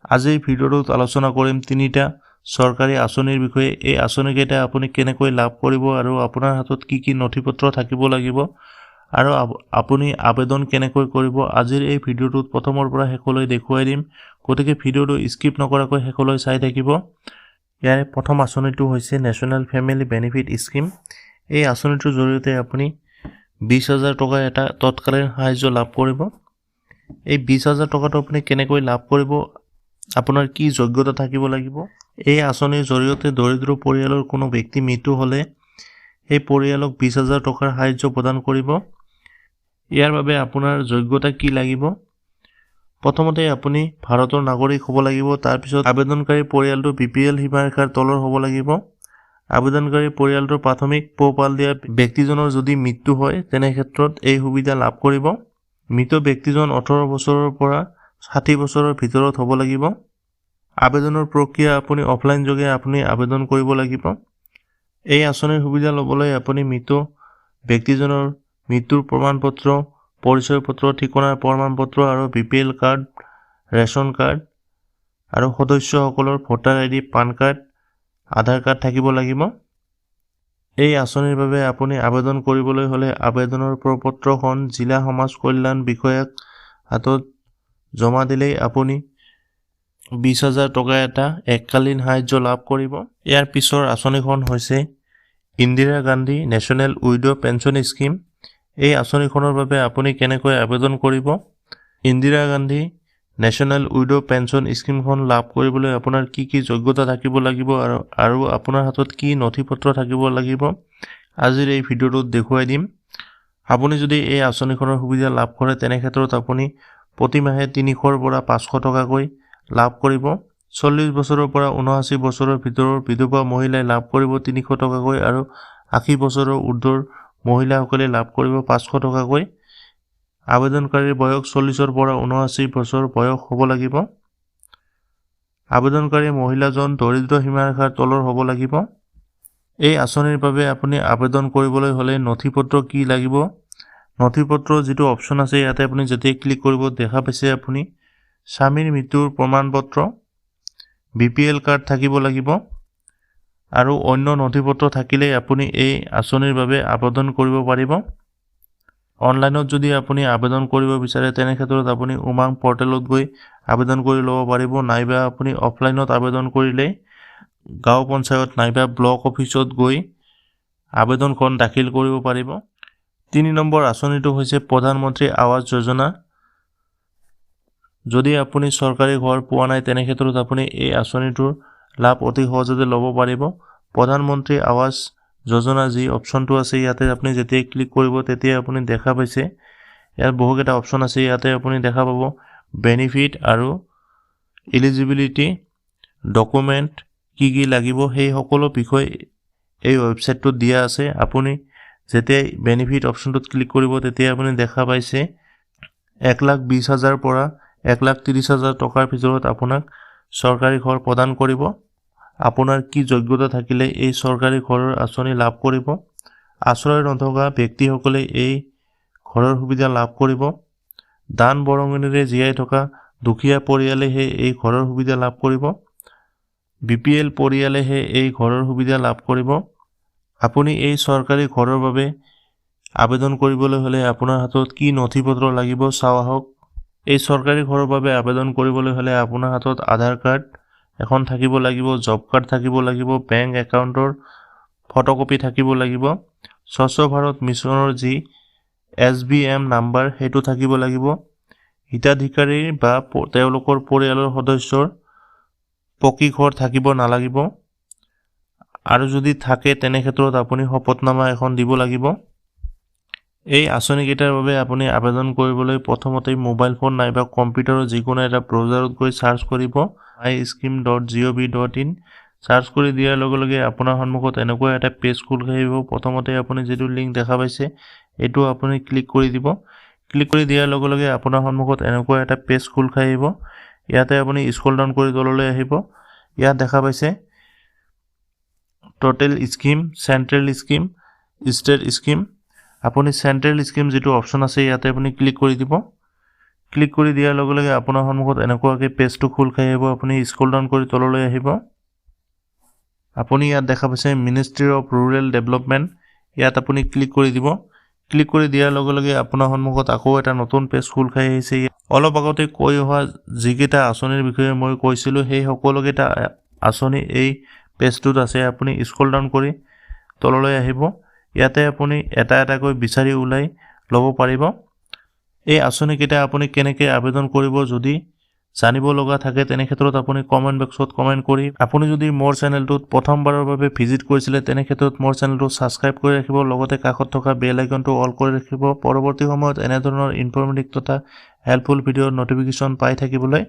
আজিৰ ভিডিঅ'টোত আলোচনা কৰিম তিনিটা চৰকাৰী আঁচনিৰ বিষয়ে। এই আঁচনিকেইটা আপুনি কেনেকৈ লাভ কৰিব আৰু আপোনাৰ হাতত কি কি নথি পত্ৰ থাকিব লাগিব আৰু আপুনি আবেদন কেনেকৈ কৰিব, আজিৰ এই ভিডিঅ'টোত প্ৰথমৰ পৰা শেষলৈ দেখুৱাই দিম। গতিকে ভিডিঅ'টো স্কিপ নকৰাকৈ শেষলৈ চাই থাকিব। ইয়াৰে প্ৰথম আঁচনিটো হৈছে নেশ্যনেল ফেমিলি বেনিফিট স্কীম। এই আঁচনিটোৰ জৰিয়তে আপুনি 20,000 টকা এটা তৎকালীন সাহাৰ্য লাভ কৰিব। এই 20,000 টকাটো আপুনি কেনেকৈ লাভ কৰিব, আপোনাৰ কি যোগ্যতা থাকিব লাগিব? এই আঁচনিৰ জৰিয়তে দৰিদ্ৰ পৰিয়ালৰ কোনো ব্যক্তি মৃত্যু হ'লে সেই পৰিয়ালক 20,000 টকাৰ সাহাৰ্য প্ৰদান কৰিব। ইয়াৰ বাবে আপোনাৰ যোগ্যতা কি লাগিব? প্ৰথমতে আপুনি ভাৰতৰ নাগৰিক হ'ব লাগিব। তাৰপিছত আবেদনকাৰী পৰিয়ালটো বিপিএল সীমাৰেখাৰ তলৰ হ'ব লাগিব। আবেদনকাৰী পৰিয়ালটোৰ প্ৰাথমিক পোহপাল দিয়া ব্যক্তিজনৰ যদি মৃত্যু হয়, তেনে ক্ষেত্ৰত এই সুবিধা লাভ কৰিব। মৃত ব্যক্তিজন 18 বছৰৰ পৰা 60 বছৰৰ ভিতৰত হ'ব লাগিব। আবেদনৰ প্ৰক্ৰিয়া: আপুনি অফলাইন যোগে আপুনি আবেদন কৰিব লাগিব। এই আঁচনিৰ সুবিধা ল'বলৈ আপুনি মৃত ব্যক্তিজনৰ মৃত্যুৰ প্ৰমাণপত্ৰ, পৰিচয় পত্ৰ, ঠিকনাৰ প্ৰমাণপত্ৰ আৰু বিপিএল কাৰ্ড, ৰেচন কাৰ্ড আৰু সদস্যসকলৰ ভোটাৰ আইডি, পান কাৰ্ড, আধাৰ কাৰ্ড থাকিব লাগিব। এই আঁচনিৰ বাবে আপুনি আবেদন কৰিবলৈ হ'লে আবেদনৰ প্ৰপত্ৰখন জিলা সমাজ কল্যাণ বিষয়াক হাতত জমা দিলেই আপুনি 20,000 টকা এটা এককালীন সাহাৰ্য লাভ কৰিব। ইয়াৰ পিছৰ আঁচনিখন হৈছে Indira Gandhi national widow' pension scheme. এই আঁচনিখনৰ বাবে আপুনি কেনেকৈ আবেদন কৰিব? Indira Gandhi national widow' pension স্কীমখন লাভ কৰিবলৈ আপোনাৰ কি কি যোগ্যতা থাকিব লাগিব আৰু আপোনাৰ হাতত কি নথি পত্ৰ থাকিব লাগিব, আজিৰ এই ভিডিঅ'টোত দেখুৱাই দিম। আপুনি যদি এই আঁচনিখনৰ সুবিধা লাভ কৰে, তেনে ক্ষেত্ৰত আপুনি প্ৰতিমাহে 300ৰ পৰা 500 টকাকৈ লাভ কৰিব। 40 বছৰৰ পৰা 79 বছৰৰ ভিতৰৰ বিধৱা মহিলাই লাভ কৰিব 300 টকাকৈ আৰু 80 বছৰৰ ঊৰ্ধৰ মহিলাসকলে লাভ কৰিব 500 টকাকৈ। আবেদনকাৰীৰ বয়স 40ৰ পৰা 79 বছৰ বয়স হ'ব লাগিব। আবেদনকাৰী মহিলাজন দৰিদ্ৰ সীমাৰেখাৰ তলৰ হ'ব লাগিব। এই আঁচনিৰ বাবে আপুনি আবেদন কৰিবলৈ হ'লে নথি পত্ৰ কি লাগিব? নথি পত্ৰ যিটো অপশ্যন আছে, ইয়াতে আপুনি যেতিয়া ক্লিক কৰিব, দেখা পাইছে আপুনি স্বামীৰ মৃত্যুৰ প্ৰমাণপত্ৰ, বিপিএল কাৰ্ড থাকিব লাগিব আৰু অন্য নথি পত্ৰ থাকিলেই আপুনি এই আঁচনিৰ বাবে আবেদন কৰিব পাৰিব। অনলাইনত যদি আপুনি আবেদন কৰিব বিচাৰে, তেনে ক্ষেত্ৰত আপুনি উমাং পৰ্টেলত গৈ আবেদন কৰি ল'ব পাৰিব, নাইবা আপুনি অফলাইনত আবেদন কৰিলে গাঁও পঞ্চায়ত নাইবা ব্লক অফিচত গৈ আবেদনখন দাখিল কৰিব পাৰিব। 3 নম্বৰ আঁচনিটো হৈছে প্ৰধানমন্ত্ৰী আৱাস যোজনা। যদি আপুনি চৰকাৰী ঘৰ পোৱা নাই, তেনে ক্ষেত্ৰত আপুনি এই আঁচনিটোৰ লাভ অতি সহজতে ল'ব পাৰিব। প্ৰধানমন্ত্ৰী আৱাস যোজনা যি অপশ্যনটো আছে, ইয়াতে আপুনি যেতিয়াই ক্লিক কৰিব, তেতিয়া আপুনি দেখা পাইছে ইয়াত বহুকেইটা অপশ্যন আছে। ইয়াতে আপুনি দেখা পাব বেনিফিট আৰু ইলিজিবিলিটি, ডকুমেণ্ট কি কি লাগিব, সেই সকলো বিষয় এই ৱেবছাইটটোত দিয়া আছে। আপুনি যেতিয়াই বেনিফিট অপশ্যনটোত ক্লিক কৰিব, তেতিয়া আপুনি দেখা পাইছে 1,20,000 পৰা 1,30,000 টকাৰ ভিতৰত আপোনাক চৰকাৰী ঘৰ প্ৰদান কৰিব। আপোনাৰ কি যোগ্যতা থাকিলে এই চৰকাৰী ঘৰৰ আঁচনি লাভ কৰিব? আশ্ৰয় নথকা ব্যক্তিসকলে এই ঘৰৰ সুবিধা লাভ কৰিব। দান বৰঙণিৰে জীয়াই থকা দুখীয়া পৰিয়ালেহে এই ঘৰৰ সুবিধা লাভ কৰিব। বিপিএল পৰিয়ালেহে এই ঘৰৰ সুবিধা লাভ কৰিব। আপুনি এই চৰকাৰী ঘৰৰ বাবে আবেদন কৰিবলৈ হ'লে আপোনাৰ হাতত কি নথি পত্ৰ লাগিব, চাওঁ আহক। এই চৰকাৰী ঘৰৰ বাবে আবেদন কৰিবলৈ হ'লে আপোনাৰ হাতত আধাৰ কাৰ্ড এখন থাকিব লাগিব, জব কাৰ্ড থাকিব লাগিব, বেংক একাউণ্টৰ ফটোকপি থাকিব লাগিব, স্বচ্ছ ভাৰত মিছনৰ যি এছবিএম নাম্বাৰ সেইটো থাকিব লাগিব, হিতাধিকাৰীৰ বা তেওঁলোকৰ পৰিয়ালৰ সদস্যৰ পকী ঘৰ থাকিব নালাগিব আৰু যদি থাকে, তেনে ক্ষেত্ৰত আপুনি শপতনামা এখন দিব লাগিব। এই আঁচনিকেইটাৰ বাবে আপুনি আবেদন কৰিবলৈ প্ৰথমতে মোবাইল ফোন নাইবা কম্পিউটাৰৰ যিকোনো এটা ব্ৰাউজাৰত গৈ চাৰ্চ কৰিব myscheme.gov.in। Search কৰি দিয়াৰ লগে লগে আপোনাৰ সন্মুখত এনেকুৱা এটা পেজ খোল খাই আহিব। প্ৰথমতে আপুনি যিটো লিংক দেখা পাইছে, এইটো আপুনি ক্লিক কৰি দিব। ক্লিক কৰি দিয়াৰ লগে লগে আপোনাৰ সন্মুখত এনেকুৱা এটা পেজ খোল খাই আহিব। ইয়াতে আপুনি স্ক্ৰল ডাউন কৰি তললৈ আহিব। ইয়াত দেখা পাইছে total scheme, central scheme, state scheme. আপুনি চেণ্ট্ৰেল স্কীম যিটো অপশ্যন আছে, ইয়াতে আপুনি ক্লিক কৰি দিব। ক্লিক কৰি দিয়াৰ লগে লগে আপোনাৰ সন্মুখত এনেকুৱাকৈ পেজটো খোল খাই আহিব। আপুনি স্ক্ৰল ডাউন কৰি তললৈ আহিব। আপুনি ইয়াত দেখা পাইছে মিনিষ্ট্ৰী অফ ৰুৰেল ডেভেলপমেণ্ট। ইয়াত আপুনি ক্লিক কৰি দিব। ক্লিক কৰি দিয়াৰ লগে লগে আপোনাৰ সন্মুখত আকৌ এটা নতুন পেজ খোল খাই আহিছে। অলপ আগতে কৈ অহা যিকেইটা আঁচনিৰ বিষয়ে মই কৈছিলোঁ, সেই সকলোকেইটা আঁচনি এই পেজটোত আছে। আপুনি স্ক্ৰল ডাউন কৰি তললৈ আহিব। ইয়াতে আপুনি এটা এটাকৈ বিচাৰি ওলাই ল'ব পাৰিব। এই আঁচনিকেইটা আপুনি কেনেকৈ আবেদন কৰিব যদি জানিব লগা থাকে, তেনে ক্ষেত্ৰত আপুনি কমেণ্ট বক্সত কমেণ্ট কৰি। আপুনি যদি মোৰ চেনেলটোত প্ৰথমবাৰৰ বাবে ভিজিট কৰিছিলে, তেনে ক্ষেত্ৰত মোৰ চেনেলটো ছাবস্ক্ৰাইব কৰি ৰাখিব, লগতে কাষত থকা বেল আইকনটো অল কৰি ৰাখিব, পৰৱৰ্তী সময়ত এনেধৰণৰ ইনফৰ্মেটিভ তথা হেল্পফুল ভিডিঅ'ৰ ন'টিফিকেশ্যন পাই থাকিবলৈ।